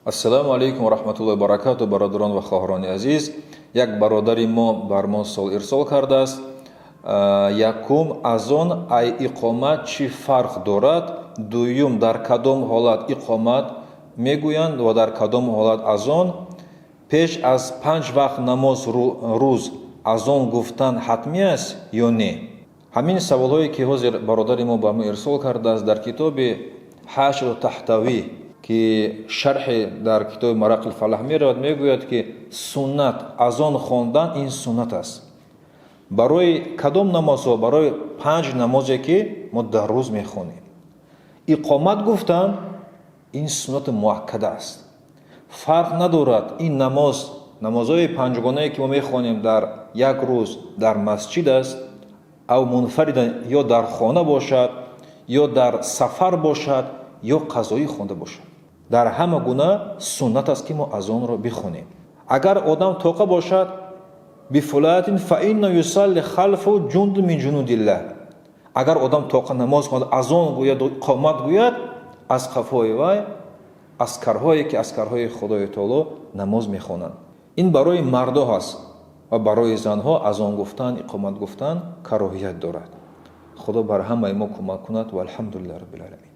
Ассалому алайкум ва раҳматуллоҳи ва баракату, бародарон ва хоҳарони азиз. Як бародари мо бар мо суол ирсол кардааст. Якум, азон ай иқомат чӣ фарқ дорад? Дуюм, дар кадом ҳолат иқомат мегӯянд ва дар кадом ҳолат азон? Пеш аз панҷ вақт намоз рӯз азон гуфтан ҳатмӣ аст ё не? Ҳамин саволҳое, ки ҳозир бародари мо ба мо ирсол кардааст, дар китоби Ҳошияи Таҳтавӣ, ки шарҳи дар китоби Мароқил Фалаҳ меравад, мегӯяд, ки суннат азон хондан ин суннат аст. Барои кадом намозҳо? Барои панҷ намозе, ки мо дар рӯз мехонем. Иқомат гуфтан ин суннати муаккада аст. Фарқ надорад, ин намоз, намозҳои панҷгонае, ки мо мехонем дар як рӯз, дар масҷид аст ав мунфаридан, ё дар хона бошад, ё дар сафар бошад, ё қазоӣ хонда бошад, дар ҳама гуна суннат аст, ки мо азонро бихонем. Агар одам тоқа бошад, بفلاة فإنه يصلي خلفه جند من جنود الله. Агар одам тоқа намоз хонад, азон гӯяд, иқомат гӯяд, аз қафои вай аскарҳое, ки аскарҳои Худои Таоло, намоз мехонанд. Ин барои мардо ҳаст ва барои занҳо азон гуфтан, иқомат гуфтан кароҳият дорад. Худо бар ҳамаи мо кӯмак кунад. Валҳамду лиллаҳи раббил оламин.